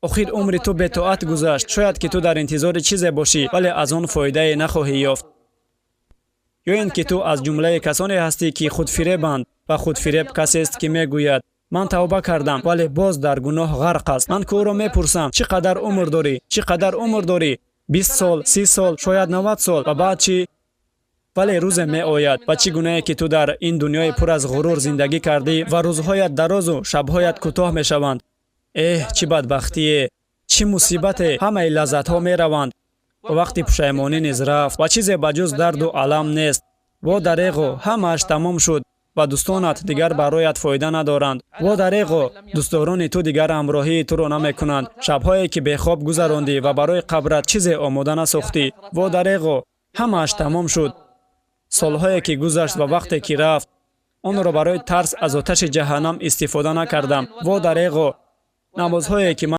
Охир умри ту бетоат гузашт. Шояд ки ту дар интизори чизе бошӣ, вале аз он фоидае нахоҳӣ ёфт. Ё ин ки ту аз ҷумлаи касоне ҳастӣ, ки худфиребанд, ва худфиреб касест, ки мегӯяд: «Ман тавба кардам», вале боз дар гуноҳ ғарқ аст. Ман ки ӯро мепурсам: «Чӣ қадар умр дорӣ? Чӣ қадар умр дорӣ?» 20 сол, 30 сол, шояд 90 сол. Ва баъд чӣ? Вале рӯзе меояд ва чӣ гунае ки ту дар ин дунёи пур аз ғурур зиндагӣ кардӣ, ва рӯзҳоят дарозу шабҳоят кӯтоҳ мешаванд. Эҳ, чӣ бадбахтие, чӣ мусибате! Ҳамаи лаззатҳо мераванд ва вақти пушаймонӣ низ рафт ва чизе ба ҷуз дарду алам нест. Во дареғо, ҳамааш тамом шуд ва дӯстонат дигар бароят фоида надоранд. Во дареғо, дӯстдорони ту дигар ҳамроҳии туро намекунанд. Шабҳое ки бехоб гузарондӣ ва барои қабрат чизе омода насохтӣ. Во дареғо, ҳамааш тамом шуд. Солҳое ки гузашт ва вақте ки рафт, онро барои тарс аз оташи ҷаҳаннам истифода накардам. Во дареғо, намозҳое ки ман